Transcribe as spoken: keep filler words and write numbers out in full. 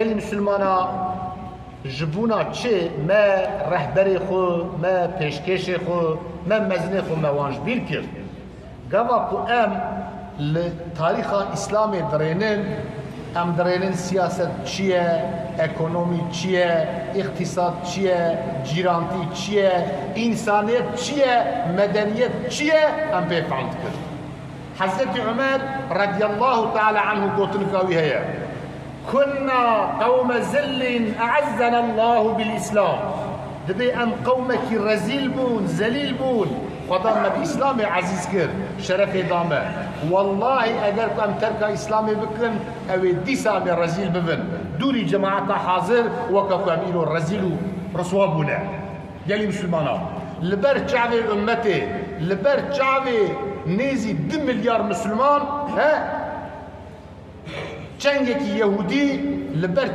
Gelî Misilmana, ji bona çi me rehberê xwe, me pêşkêşê xwe, me mezinê xwe me wan ji bîr kir? Gava ku em li tarîxa Îslamê dirênin, em dirênin siyaset çi ye, ekonomî çi ye, îqtîsad çi ye, cîrantî çi ye, însaniyet çi ye, medeniyet çi ye, em pê fehm dikin. Hezretî Umer radiyallahu teala anhu gotinika wî heye: "Kunna qewme zillin e'ezzena Allahu bil Islam." Dibê em qewmekî rezîl bûn, zelîl bûn. Xweda me bi Îslamê ezîz kir, şerefê da me. Wallahî eger ku em terka Îslamê bikin, ew ê dîsa em ê rezîl bibin. Dûrî cemaeta hazir weke ku em îro rezîl û riswa bûne. Gelî Misilmana, li ber çavê ummetê, li ber çavê nêzî du milyar Misilman, he? Çengekî Yehûdî li ber